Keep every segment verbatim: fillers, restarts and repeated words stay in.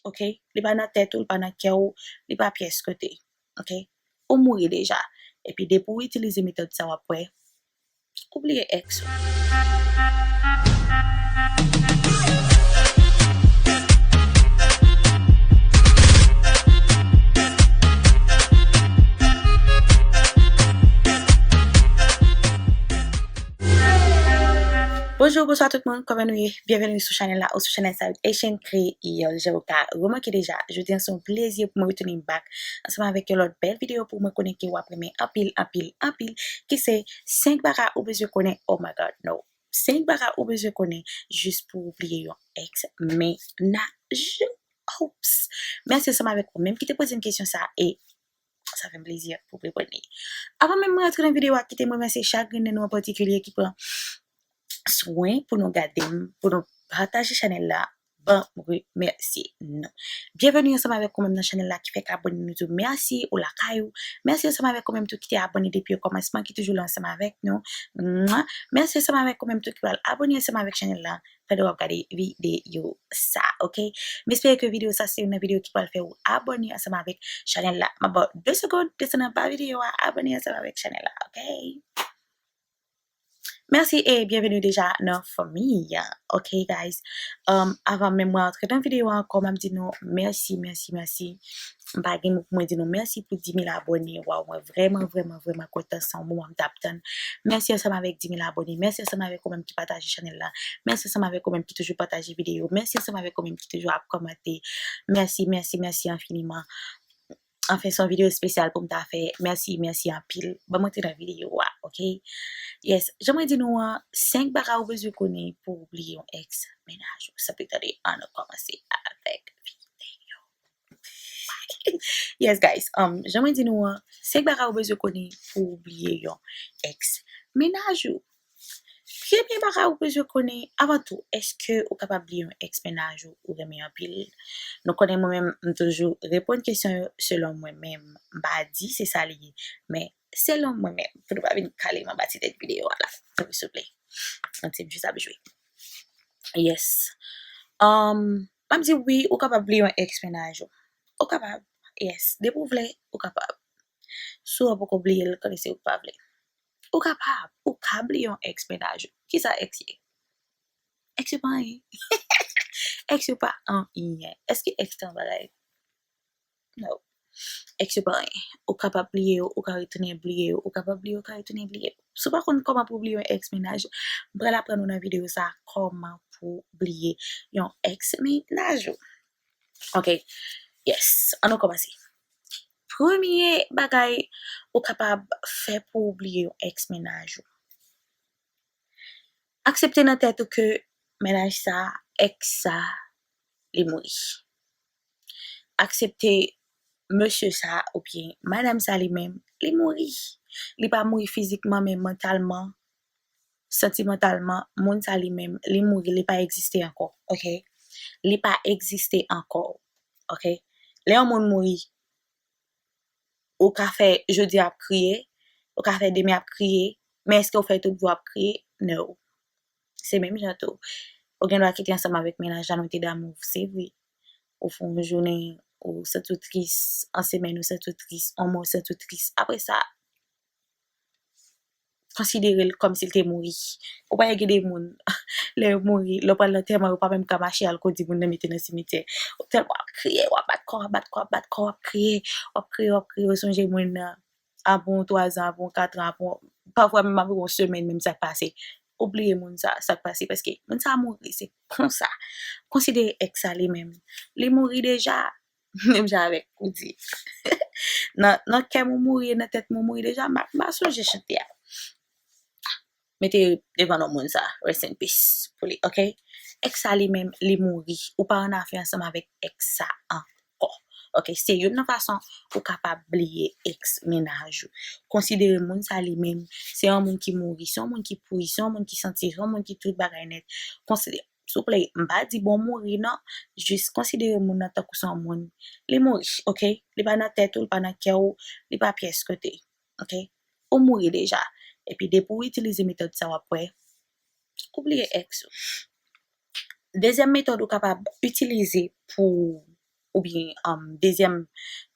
ok? Li pa nan tèt ou, li pa nan kè w, li pa pyès kote, ok? Ou mouri deja. Epi depi w itilize metòd sa, w ap wè, ou bliye ex ou. Bonjou, bonswa tout moun, kòman nou ye? Byenveni sou chanèl la ou sou chanèl sa yo, Haitian Creole. Jan ou ka remake deja, jodi a se yon plezi pou mwen retounen back ansanm avèk yon lòt bèl videyo pou mwen konnen ke w ap renmen anpil, anpil, anpil, ki se senk bagay ou bezwen konnen. Oh my God, no. Senk bagay ou bezwen konnen jis pou w bliye yon ex mennaj ou. Oops. Mèsi ansanm avèk ou menm ki te poze m kesyon sa e sa fè m plezi pou m reponn li. Avan menm mwen rantre nan videyo a, kite m remèsye chak grenn nan nou an patikilye ki pran swen pou nou gade m, pou nou pataje chanèl la, ban m remèsye nou. Byenveni ansanm avèk ou menm nan chanèl la ki fèk abòne nou tou. Mèsi ou lakay ou. Mèsi ansanm avèk ou menm tou ki te abòne depi okòmansman, ki toujou la ansanm avèk nou. Mwa. Mèsi ansanm avèk ou menm tou ki pral abòne ansanm avèk chanèl la pandan w ap gade videyo sa, ok? M espere ke videyo sa se youn nan videyo ki pral fè ou abòne ansanm avèk chanèl la. M ap ba w de segonn, desann anba videyo a, abòne ansanm avèk chanèl la, ok? Mèsi e byenveni deja nan fanmi a, ok, guys? Um, avan menm mwen antre nan videyo a ankò, m ap di nou mèsi, mèsi, mèsi. M pa gen mo pou mwen di nou mèsi pou dis mil abòne. Waw, mwen vrèman, vrèman, vrèman kontan. Se yon moman m t ap tann. Mèsi ansanm avèk dis mil abòne. Mèsi ansanm avèk ou menm ki pataje chanèl la. Mèsi ansanm avèk ou menm ki toujou pataje videyo. Mèsi ansanm avèk ou menm ki toujou ap kòmante. Mèsi, mèsi, mèsi enfiniman. Anfen, se yon videyo espesyal pou m ta fè. Mèsi, mèsi anpil. Ban m antre nan videyo a, ok? Yes, jan mwen di nou an, senk bagay ou bezwen konnen pou w bliye yon ex mennaj ou. San pli tande, ann nou kòmanse avèk videyo. Yes, guys, um, jan mwen di nou an, senk bagay ou bezwen konnen pou w bliye yon ex mennaj ou. Premye bagay ou bezwen konnen, avan tou, èske ou kapab bliye yon ex mennaj ou ou renmen anpil? Nou konnen mwen menm, m toujou reponn kesyon yo selon mwen menm. M pa di se sa li ye, men selon mwen menm, pou nou pa vin kale m anba ti tèt videyo a la, tanpri souple. Yon ti jis ap jwe. Yes. Um, m ap di wi, ou kapab bliye yon ex mennaj ou. Ou kapab. Yes. Depi w vle, ou kapab. Si w poko bliye l, konnen se ou k pa vle. Ou kapab. Ou ka bliye yon ex mennaj ou. Kisa ex ye? Ex yo pa anyen. Ex yo pa anyen. Èske ex te yon bagay? No. Ex yo pa anyen. Ou kapab bliye yo, ou ka retounen bliye yo, ou kapab bliye yo, ou ka retounen bliye yo. Si w pa konn kòman pou w bliye yon ex mennaj, m pral aprann ou nan videyo sa a kòman pou w bliye yon ex mennaj ou. Ok. Yes. Ann nou kòmanse. Premye bagay ou kapab fè pou w bliye yon ex mennaj ou. Aksepte nan tèt ou ke mennaj sa, ex sa, li mouri. Aksepte mesye sa oubyen madanm sa li menm, li mouri. Li pa mouri fizikman, men mantalman, santimantalman, moun sa li menm, li mouri, li pa egziste ankò, ok? Li pa egziste ankò, ok? Lè yon moun mouri, ou ka fè jodi a ap kriye, ou ka fè demen ap kriye, men èske ou fè tout vi w ap kriye? No. Se menm jan tou. Ou gen dwa kite ansanm avèk mennaj la, nou te damou, se vre. Ou fè yon jounen, ou santi w tris, yon semèn ou santi w tris, yon mwa ou santi w tris. Apre sa, konsidere l kòmsi l te mouri. Ou pa wè gen de moun, lè yo mouri, lè w pral lantèman, yo pa menm ka mache al kondi moun nan mete nan simityè. Ou tèlman w ap kriye, w ap bat kò, w ap bat kò, w ap bat kò, w ap kriye, w ap kriye, w ap kriye, ou sonje moun nan. Apre yon twa zan, apre yon kat an, apre yon, pafwa menm apre yon semèn, menm sa k pase. Ou bliye moun sa, sa k pase, paske moun sa mouri, se konsa. Konsidere ex sa li menm. Li mouri deja, menm jan avèk ou di. Nan, nan kè m ou mouri, nan tèt m ou mouri deja, m a, m a sonje chante a. Mete devan non moun sa, rest in peace pou li, ok? Ex sa li menm, li mouri. Ou pa annafè ansanm avèk ex sa ankò. Ok, se youn nan fason ou kapab bliye ex mennaj ou. Konsidere moun sa li menm, se yon moun ki mouri, se yon moun ki pouri, se yon moun ki santi, se yon moun ki tout bagay nèt. Konsidere, souple, m pa di bon mouri non, jis konsidere moun nan tankou se yon moun. Li mouri, ok? Li pa nan tèt ou, li pa nan kè ou, li pa pyès kote, ok? Ou mouri deja. Epi depi w itilize metòd sa, w ap wè, ou bliye ex ou. Dezyèm metòd ou kapab itilize pou oubyen um, dezyèm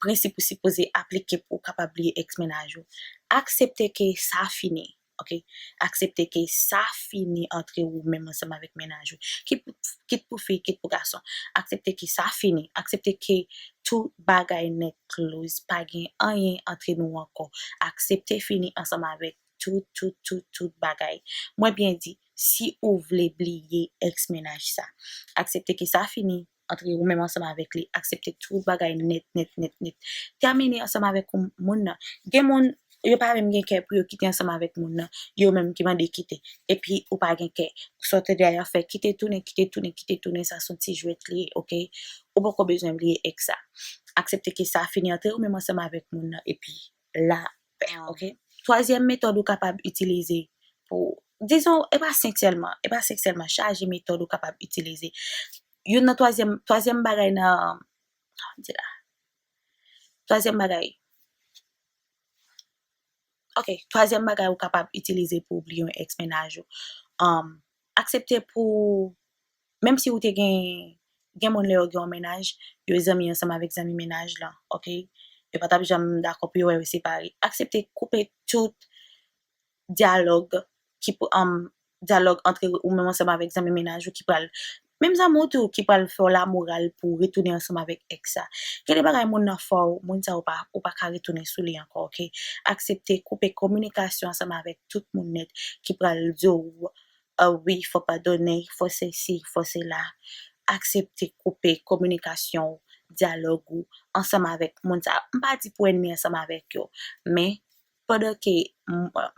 prensip ou sipoze aplike pou w kapab bliye ex mennaj ou, aksepte ke sa fini. Ok? Aksepte ke sa fini antre ou menm ansanm avèk mennaj ou. Kit pou, kit pou fi, kit pou gason. Aksepte ke sa fini. Aksepte ke tout bagay nèt close. Pa gen anyen antre nou ankò. Aksepte fini ansanm avèk tout, tout, tout, tout bagay. Mwen byen di, si ou vle bliye ex mennaj sa, aksepte ke sa fini antre ou menm ansanm avèk li, aksepte tout bagay nèt, nèt, nèt, nèt. Tèmine ansanm avèk ou, moun nan. Gen moun, yo pa menm gen kè pou yo kite ansanm avèk moun nan, yo menm ki mande kite. Epi ou pa gen kè. Sa w tande a y ap fè, kite tounen, kite tounen, kite tounen, sa se yon ti jwèt li ye, ok? Ou poko bezwen bliye ex sa. Aksepte ke sa fini antre ou menm ansanm avèk moun nan, epi lapè, ok? Twazyèm metòd ou kapab itilize pou, dizon, e pa senk sèlman, e pa senk sèlman, chaje metòd ou kapab itilize. Youn nan twazyèm, twazyèm bagay nan, kòman di la? Twazyèm bagay. Ok, twazyèm bagay ou kapab itilize pou bliye yon ex mennaj ou. Um, aksepte pou, menm si ou te gen, gen moun lè yo gen yon mennaj, yo zanmi ansanm avèk zanmi mennaj lan, ok? Yo pa t ap janm dakò pou yo wè yo separe. Aksepte koupe tout dyalòg ki pou, um, dyalòg antre ou menm ansanm avèk zanmi mennaj ou ki pral, menm zanmi w tou ki pral fè w lamoral pou w retounen ansanm avèk ex sa. Gen de bagay moun nan fè w, moun sa ou pa, ou pa ka retounen sou li ankò, ok? Aksepte koupe kominikasyon ansanm avèk tout moun nèt ki pral di w, ah wi, fò padone, fò sesi, fò sela. Aksepte koupe kominikasyon w, dyalòg ou ansanm avèk moun sa. M pa di pou ènmi ansanm avèk yo, men pandan ke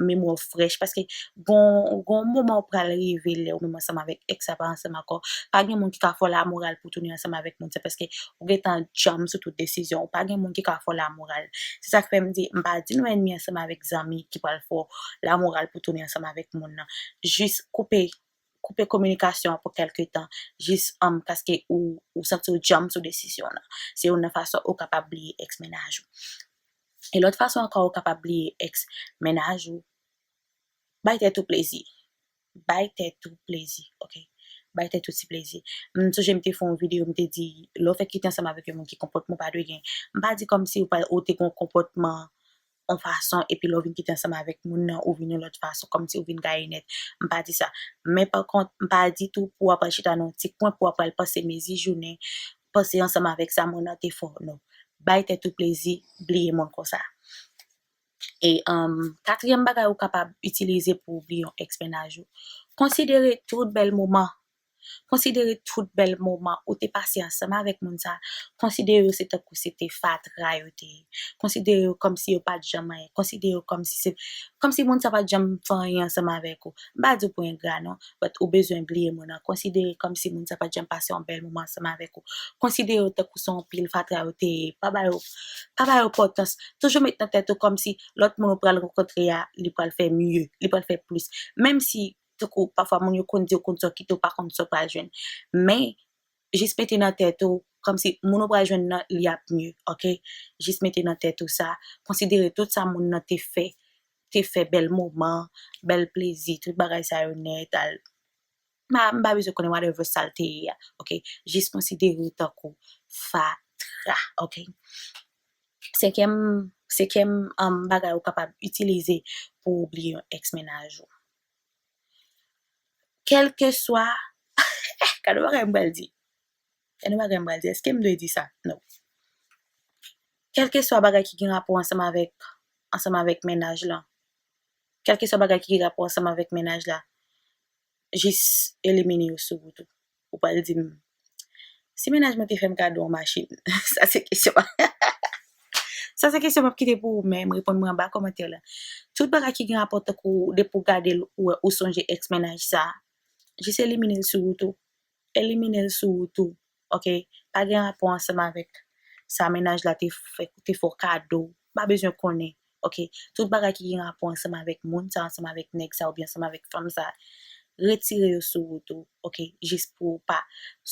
memwa w frèch, paske gon, gon moman ou pral rive lè ou menm ansanm avèk ex sa pa ansanm ankò. Pa gen moun ki ka fè w lamoral pou tounen ansanm avèk moun sa, paske ou gentan djanm sou tout desizyon ou. Pa gen moun ki ka fè w lamoral. Se sa k fè m di, m pa di nou ènmi ansanm avèk zanmi ki pral fè w lamoral pou tounen ansanm avèk moun nan. Jis koupe, koupe kominikasyon an pou kèlke tan, jis, um, paske ou, ou santi w djanm sou desizyon w lan. Se youn nan fason ou kapab bliye ex mennaj ou. E lòt fason ankò ou kapab bliye ex mennaj ou, bay tèt ou plezi. Bay tèt ou plezi, ok? Bay tèt ou ti plezi. M sonje m te fè yon videyo, m te di, lè w fèk kite ansanm avèk yon moun ki konpòtman ou pa dwe gen. M pa di kòmsi ou pa, ou te gen yon konpòtman yon fason, epi lè w vin kite ansanm avèk moun nan, ou vin yon lòt fason, kòmsi ou vin gaye nèt. M pa di sa. Men pa kont, m pa di tou pou w ap al chita nan yon ti kwen, pou w ap al panse mezi jounen, panse ansanm avèk sa moun nan te fè w, non. Bay tèt ou plezi, bliye moun konsa. E, um, katriyèm bagay ou kapab itilize pou w bliye yon ex mennaj ou, konsidere tout bèl moman. Konsidere tout bèl moman ou te pase ansanm avèk moun sa. Konsidere yo se tankou se te fatra yo te ye. Konsidere yo kòmsi yo pa t janm anyen. Konsidere yo kòmsi se, kòmsi moun sa pa t janm fè anyen ansanm avèk ou. M pa di w pou engra non, but ou bezwen bliye moun nan. Konsidere kòmsi moun sa pa t janm pase yon bèl moman ansanm avèk ou. Konsidere yo tankou se yon pil fatra yo te ye. Pa ba yo, pa ba yo enpòtans. Toujou met nan tèt ou kòmsi lòt moun ou pral rankontre a, li pral fè mye, li pral fè plis. Menm si tankou pafwa moun yo konn di yo konn sa w kite, ou pa konn sa w pral jwenn. Men, jis mete nan tèt ou, kòmsi moun ou pral jwenn nan, li ap mye, ok? Jis mete nan tèt ou sa, konsidere tout sa moun nan te fè, te fè bèl moman, bèl plezi, tout bagay sa yo nèt, al, m pa, m pa bezwen konnen whatever sa l te ye a, ok? Jis konsidere w tankou fatra, ok? Senkyèm, senkyèm, um, bagay ou kapab itilize pou w bliye yon ex mennaj ou. Kèlkeswa, gade yon bagay m pral di. Gade yon bagay m pral di. Èske m dwe di sa? Non. Kèlkeswa bagay ki gen rapò ansanm avèk, ansanm avèk mennaj lan. Kèlkeswa bagay ki gen rapò ansanm avèk mennaj la. Jis elimine yo sou wout ou. Ou pral di m, si mennaj mwen te fè m kado yon machin? Sa se kesyon. Sa se kesyon m ap kite pou ou menm, reponn mwen anba kòmantè la. Tout bagay ki gen rapò tankou depi w gade l, ou wè, ou sonje ex mennaj sa, jis elimine l sou wout ou. Elimine l sou wout ou, ok? Pa gen rapò ansanm avèk sa mennaj la te fè, te fè w kado. M pa bezwen konnen, ok? Tout bagay ki gen rapò ansanm avèk moun sa, ansanm avèk nèg sa, oubyen ansanm avèk fanm sa, retire yo sou wout ou, ok? Jis pou w pa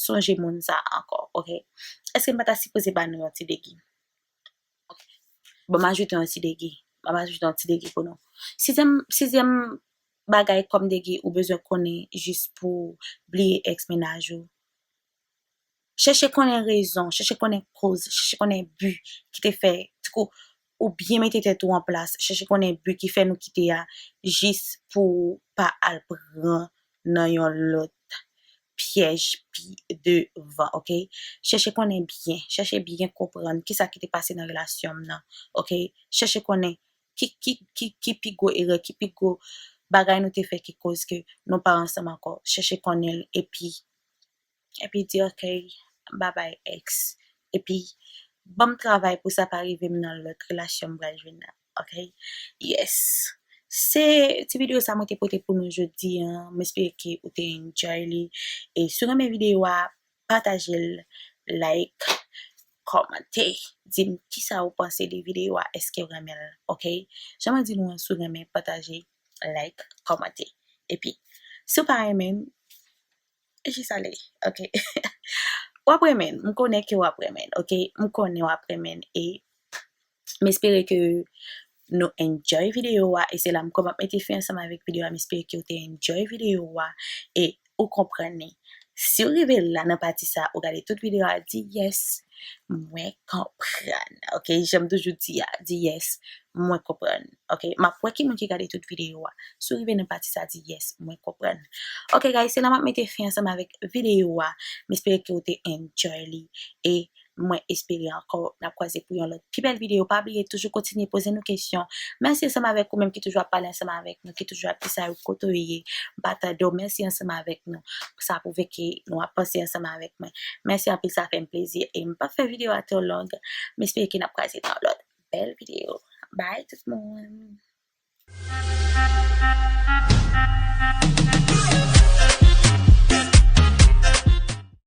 sonje moun sa ankò, ok? Èske m pa ta sipoze ba nou yon ti degi? Bon, m ajoute yon ti degi. M ap ajoute yon ti degi pou nou. Sizyèm, sizyèm bagay kòm degi ou bezwen konnen jis pou bliye ex mennaj ou. Chèche konnen rezon, chèche konnen koz, chèche konnen bi ki te fè, tankou, ou byen mete tèt ou an plas, chèche konnen bi ki fè nou kite a, jis pou ou pa al pran nan yon lòt pyèj pi devan, oke? Chèche konnen byen, chèche byen konprann kisa ki te pase nan relasyon m nan, oke? Chèche konnen ki, ki, ki, ki pi gwo erè, ki pi gwo bagay nou te fè ki koz ke nou pa ansanm ankò. Chèche konnen l, epi, epi di, oke, babay, ex. Epi, ban m travay pou sa pa rive m nan lòt relasyon m pral jwenn nan, oke? Yes. Se ti videyo sa mwen te pote pou nou jodi a. M espere ke ou te enjoy li. E si w renmen videyo a, pataje l, like, kòmante. Di m kisa ou panse de videyo a, èske w renmen l, oke? Jan mwen di nou an, si w renmen, pataje, like, kòmante. Epi, si w pa renmen, jis ale, oke? W ap renmen, m konnen ke w ap renmen, oke? M konnen w ap renmen, e m espere ke nou enjoy videyo a, e se la m kòm ap mete fen ansanm avèk videyo a, m espere ke w te enjoy videyo a, e ou konprann li. Si w rive la nan pati sa, ou gade tout videyo a, di yes, mwen konprann, oke? Jan m toujou di a, di yes, mwen konprann, oke? M ap wè ki moun ki gade tout videyo a. Si w rive nan pati sa, di yes, mwen konprann. Oke, guys, se la m ap mete fen ansanm avèk videyo a. M espere ke w te enjoy li, e mwen espere ankò n ap kwaze pou yon lòt pi bèl videyo. Pa bliye, toujou kontinye poze nou kesyon. Mèsi ansanm avèk ou menm ki toujou ap pale ansanm avèk nou, ki toujou ap di sa yo kote w ye. M pa tande w, mèsi ansanm avèk nou. Sa pwouve ke nou ap panse ansanm avèk mwen. Mèsi anpil, sa fè m plezi. E m p ap fè videyo a twò long. M espere ke n ap kwaze nan lòt bèl videyo. Bye tout moun.